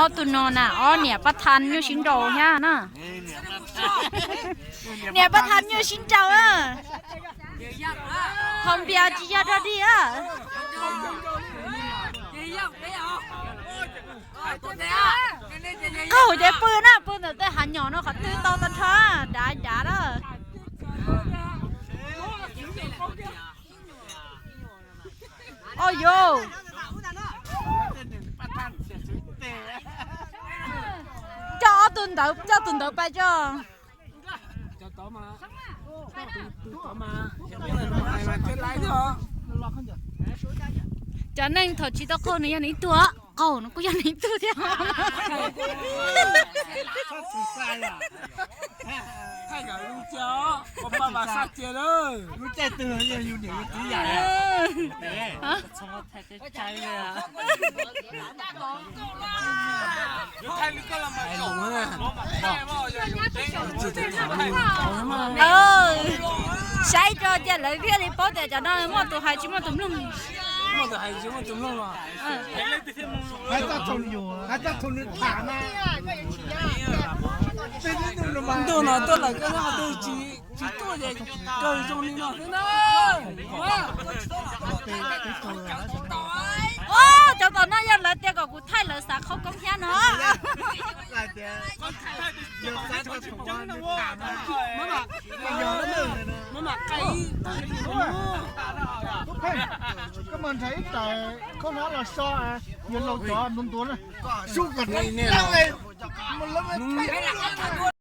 Ob tug no na, ob niam pab thas nyuaj sib nraus thiab na. Niam pab thas nyuaj sib nraus na. Haus npias tsis yog dog dig a. Qaug ces pw na, pw ntawm tej hav nyom no qhov twg tau tag nrho, dav dav na. Au yau, coj ob tug ntawd, coj tus ntawd pais tso. Cov neeg thaum tsis tau qaug nws yog nws ib tug, qaug nws kuj yog nws ib tug thiab. Saib tso ces lawv thiaj li paub tias cov no muaj tus hais tsis muaj tus mloog. Ntuj no tuaj lawm koj nyob qhov twg tsis, tsis tuaj ces kawg zoo li no xwb na. Cov tom no yog lawv tias kom kuv thaij lawv xav qhau koob thiab no. Koj mas nrhiav ib tais khaub hlab los so, yog laus cov ntuav ntuav na.